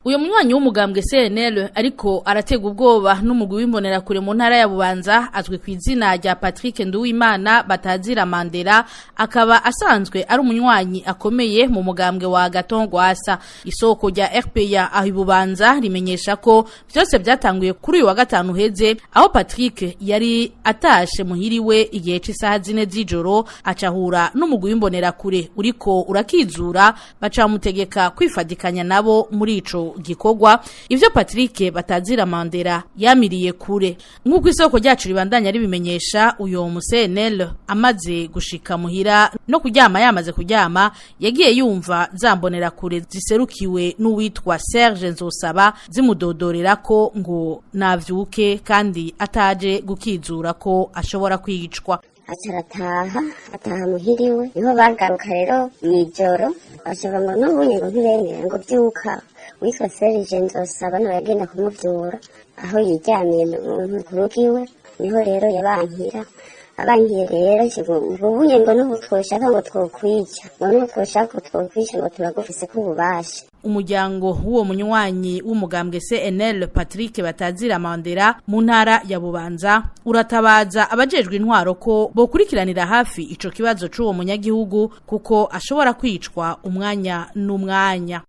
Uyo munywanyi w'umugambwe CNL ariko aratega ubwoba n'umugwi w'imbonerakure mu ntara ya Bubanza azwi ku izina rya Patrick Nduwimana batazira Mandela, akaba asanzwe ari umunywanyi akomeye mu mugambwe wa Agathon Rwasa. Isoko rya RPA aho Ibubanza rimenyesha ko byose byatanguye kuri uyu wa gatanu uheze, aho Patrick yari atashe muhiriwe igihe c'isaha 4 z'ijoro, acahura n'umugwi w'imbonerakure uriko urakizura, bacamutegeka kwifadikanya nabo muri ico gikorwa. Ivyo Patrick batazira Mandela yamiriye kure. Nk'uko isoko ryacu ribandanya ribimenyesha, uyo mu CNL amaze gushika muhira no kuryama, yamaze kuryama, yagiye yumva zambonera kure ziserukiwe n'uwitwa Serge Nzosaba zimudodorera ko ngo navyuke kandi ataje gukizura ko ashobora kwicwa. Aca arataha, ataha muhiriwe. Niho bagaruka rero mw'ijoro, bashaka ngo n'ubunye ngo ntibemera, ngo byuka. Witwa Serge Nzosaba niwe yagenda kumuvyura aho yiryamiye ku rugo iwe. Niho rero yabankira, abankiye rero ngo ubunye ngo n'ubu twoshaka ngo twokwica, ngo n'ubu twoshaka twokwica, ngo turagufise ko ububasha. Umuryango w'uwo munywanyi w'umugambwe CNL Patrick batazira Mandela mu ntara ya Bubanza uratabaza abajejwe intwaro ko bokurikiranira hafi ico kibazo c'uwo munyagihugu, kuko ashobora kwicwa umwanya n'umwanya.